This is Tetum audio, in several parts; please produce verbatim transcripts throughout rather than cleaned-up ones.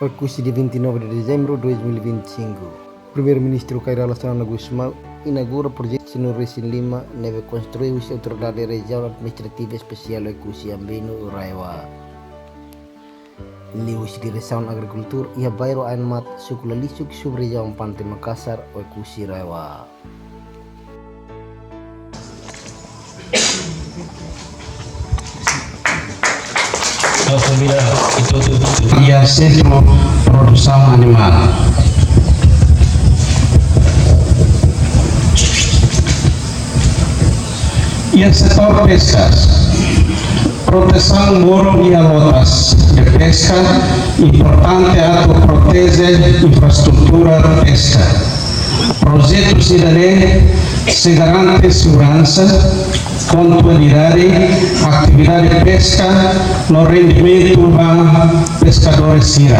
Oekusi, dia vinte e nove de dezembro de dois mil e vinte e cinco. Primeiru-Ministru Kay Rala Xanana Gusmão inaugura projetu sanulu-resin-lima ne'ebé konstrui husi Autoridade Rejiaun Administrativa Espesiál Oekusi Ambeno, RAEOA. Liuhusi Diresaun Agrikultura iha bairru Ainmat, suku Lalisuk, sub-rejiaun Pante Makasar, Oekusi, RAEOA. Iha sentru produsaun animál. Iha setór peskas, protesaun muru iha lotas de peska importante atu proteje infraestrutura peska. Projetu sira-ne'e sei garante seguransa, kontinuidade atividade peska no rendimentu ba peskadór sira.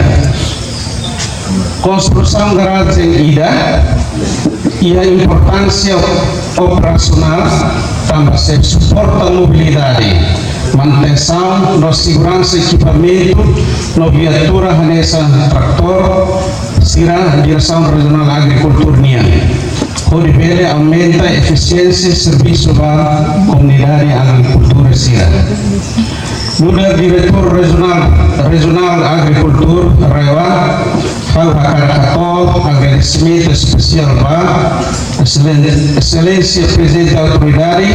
Konstrusaun garajen ida iha importánsia operasionál tanba sei suporta mobilidade, manutensaun no seguransa ekipamentu no viatura hanesan tratór sira Diresaun Rejionál Agrikultura nian, hodi bele aumenta efisiénsia servisu ba komunidade agrikultór sira. Nu'udar Diretór Rejionál, Rejionál Agrikultura, RAEOA, ha'u hakarak hato'o agradesimentu espesiál ba Exelen-, Exelénsia Prezidente Autoridade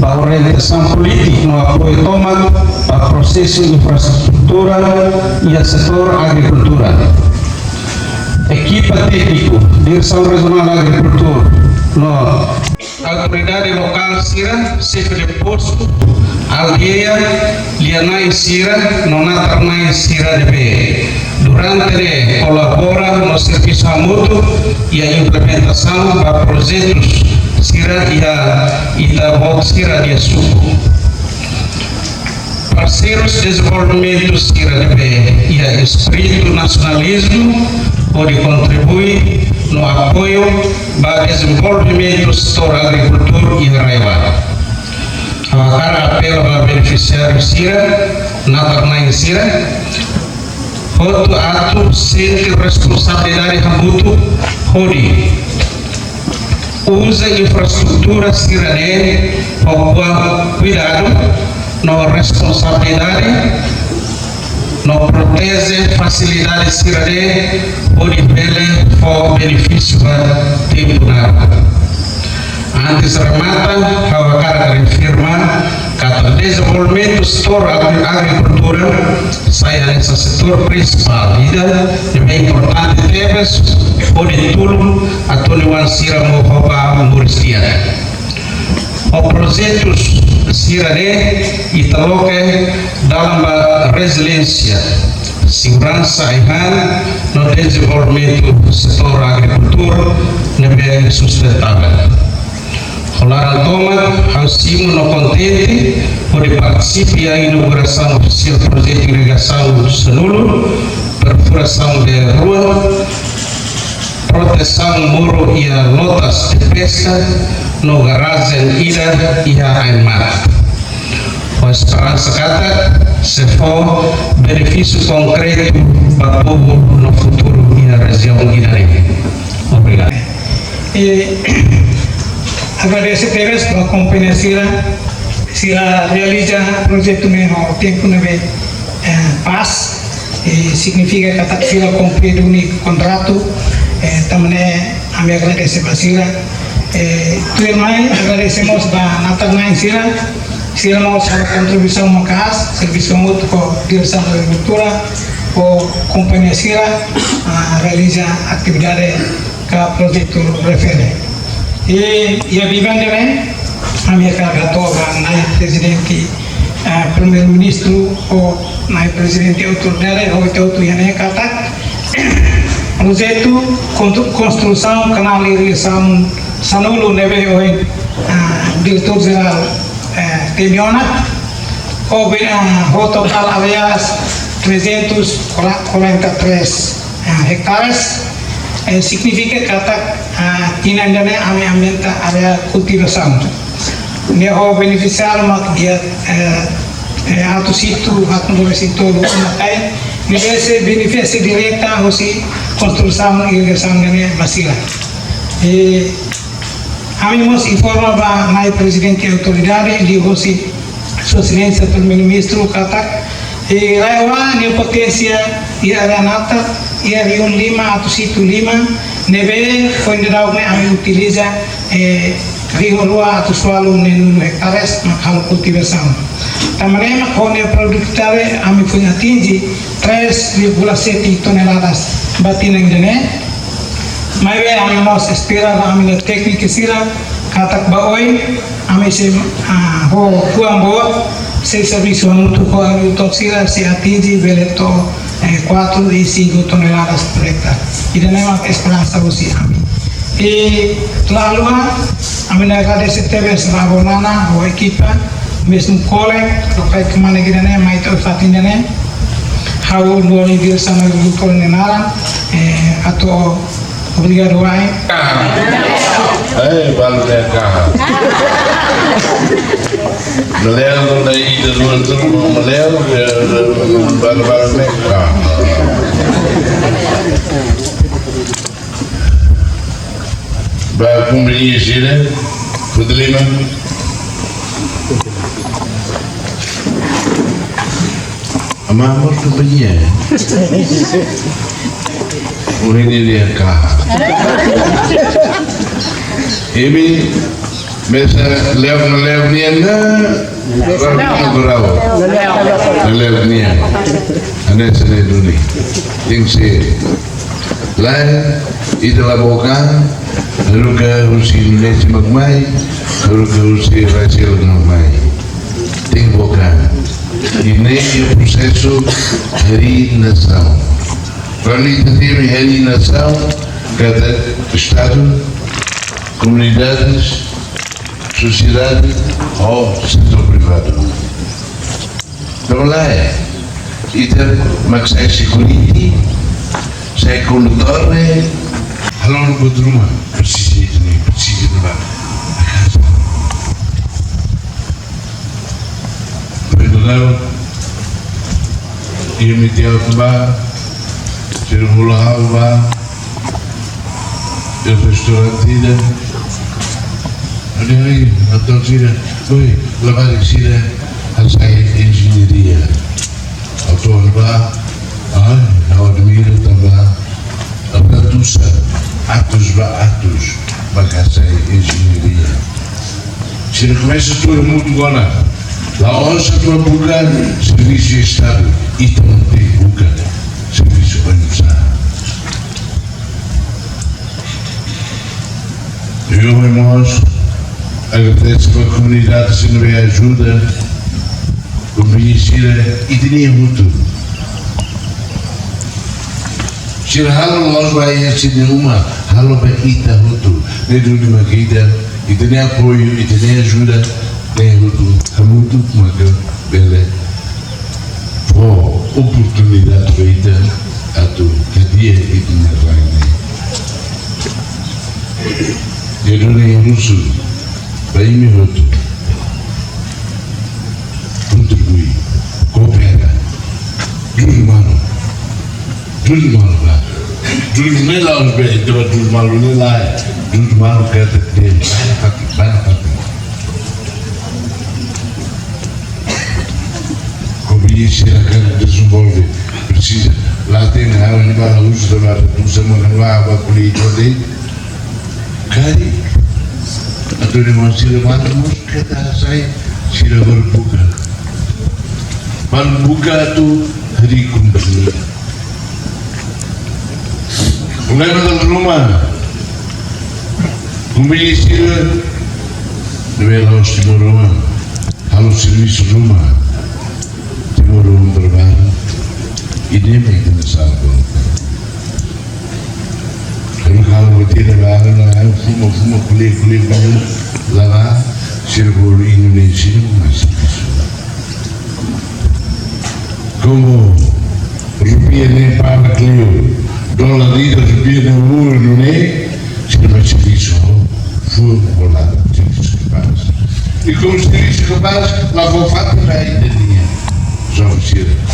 ba orientasaun polítika no apoiu tomak ba prosesu infraestrutura iha setór agrikultura. Ekipa tékniku Diresaun Rejionál Agrikultura no autoridade lokál sira, xefe de postu, aldeia, lia-na'in sira no natar-na'in sira ne'ebé durante ne'e kolabora no servisu hamutuk iha implementasaun ba projetus sira iha ita-boot sira-nia suku. Parseirus dezenvolvimentu sira ne'ebé iha espíritu nasionalizmu hodi kontribui no apoiu ba dezenvolvimentu setór agrikultura iha RAEOA. Ha'u hakarak apela ba benefisiáriu sira, natar-na'in sira, hotu atu sente responsabilidade hamutuk hodi uza infraestrutura sira-ne'e ho kuidadu no responsabilidade no proteje fasilidade sira-ne'e hodi bele fó benefísiu ba tempu naruk. Antes remata, ha'u hakarak reafirma katak dezenvolvimentu setór agri-, agrikultura sai hanesan setór prinsipál ida ne'ebé importante tebes hodi tulun atu nuan sira moris di'ak. Ho projetus sira-ne'e ita loke dalan ba reziliénsia, seguransa ai-han no dezenvolvimentu setór agrikultura ne'ebé sustentavel. Ho laran tomak, ha'u simu no kontente hodi partisipa iha inaugurasaun ofisiál projetu irrigasaun sanulu, perfurasaun bee rua, protesaun muru iha lotas de peska no garajen ida iha Ainmat. Ho esperansa katak sei fó benefísiu konkretu ba povu no futuru iha rejiaun ida-ne'e. Obrigadu. E agradese tebes ba kompañia sira, sira realiza projetu ne'e ho tempu ne'ebé, eh, pas, e signifika katak sira kumpre duni kontratu, eh, tanba ne'e ami agradese ba sira. Eh, tuirmai agradese mós ba natar-na'in sira, sira mós halo kontribuisaun maka'as, servisu hamutuk ho Diresaun Agrikultura, ho kompañia sira, ah, realiza atividade ka projetu refere. I, iha biban ida-ne'e, ami hakarak hato'o ba Nai Prezidente, eh, Primeiru-Ministru ho Nai Prezidente Autoridade, ho ita hotu iha ne'e katak projetu konstru-, konstrusaun kanál irrigasaun sanulu ne'ebé ohin, eh, Diretór Jerál, eh, temi ona, ho be-, eh, ho totál área trezentos quarenta e três, eh, hectares, eh, signifika katak, eh, tinan ida-ne'e ami aumenta área kultivasaun. Ne'e ho benefisiáriu mak iha, eh, eh, atus hitu haatnulu-resin-tolu uma-kain, ne'ebé sei benefisia direta husi konstrusaun irrigasaun ne'e ba sira. I ami mós informa ba Na'i Prezidente Autoridade, liuhusi Sua Exelénsia Primeiru-Ministru katak, i RAEOA nia poténsia iha área natar, iha rihun lima atus hitu lima, ne'ebé foin daudauk ne'e ami utiliza, eh, rihun rua atus ualu neenulu hektares mak halo kultivasaun. Tanba ne'e mak ho nia produtividade ami foin atinje três vírgula sete toneladas ba tinan ida-ne'e. Maibé ami mós espera ba ami-nia tékniku sira katak ba oin ami sei, ah, ho fuan boot, sei servisu hamutuk ho agrikultór sira sei atinje bele to'o, eh, quatro e cinco toneladas por hectare. Ida-ne'e mak esperansa husi ami. I lalu, ah, ami-nia agradese tebes ba Bonana, ho ekipa, mezmu kole, loke kemana ida-ne'e, mai to'o fatin ida-ne'e. Ha'u Nuno Wilson, agrikultór nia naran, eh, atu obrigadu wa'in. Eh, balu ne'e ka. Meleu, na ida, dua, tiga, meleu, eh, balu, balu ne'e ka. Ba kompanhia sira, Fudlima. Ama, amor, kompanhia. Ohin nia kaha. Imi mesak leu, leu nian na, bravo, bravo. Leu nian. Hanesan ne'e duni. Tenke ser. Lae, ita la bokan, haruka husi Indonézia mak mai, haruka husi Brazíl mak mai. Tenke bokan. I ne'e prosesu harii nasaun. Kuandu ita temi harii nasaun, katak Estadu, komunidades, sosiedade, ho setór privadu. Tanba lae, ita mak sai security, sai kondutór ne'e, halo no buat ruma, presiza ida-ne'e, presiza ida-ne'ebá. Perdonau, imi tiha ba, sira hola ha'u ba, iha restaurante ida. Ha'u dehan, ai, atu sira, oi, labarik sira hasai enjeñaria. Atu ba, ai, ha'u admira tanba, ratusan, atus ba atus, mak hasai enjeñaria. Sira komesa tuur hamutuk ona. La'ós atu buka servisu Estadu, ita mós tenke buka servisu oinsá. Ha'u mós agradese ba komunidade sira ne'ebé ajuda, kompanhia sira, ita-nia hotu. Sira halo la'ós ba iha sira-nia uma, halo ba ita hotu. Ne'e duni mak ita, ita-nia apoiu, ita-nia ajuda, ne'e hotu, hamutuk maka bele fó oportunidade ba ita atu hadi'a ita-nia rai ne'e. Ne'e duni husu ba imi hotu. Kontribui, koopera. Dudu malu. Dudu malu ba. Dudu ne'e la'ós be, ita ba dudu malu ne'e lae. Dudu malu katak dehan, bá iha fatin, bá iha fatin. Kompanhia sira karik dezenvolve, presiza. La tem nada, ne'ebá la husu, la husu, mas não há, ba ko'alia ida-ne'e. Karik, atu dehan sira mata mós, keta hasai, sira balu buka. Balu buka atu harii kompanhia. Problema dala ruma. Kompanhia sira, ne'ebé la'ós timoroan, halo servisu ruma. Timoroan prepara. Ida-ne'e mak ita tenke salva. Kalau, kalau buat ida baru na, fuma, fuma, ko'alia, ko'alia, ko'alia, la ba, sira bolu Indonézia, mas servisu. Komu rupiah ne'e para kleur, dolar ida rupiah ne'e oin ne'e, sira mai servisu, fó bola, servisu kapás. I komu servisu kapás, la fó fatin ba ita-nia. Só sira.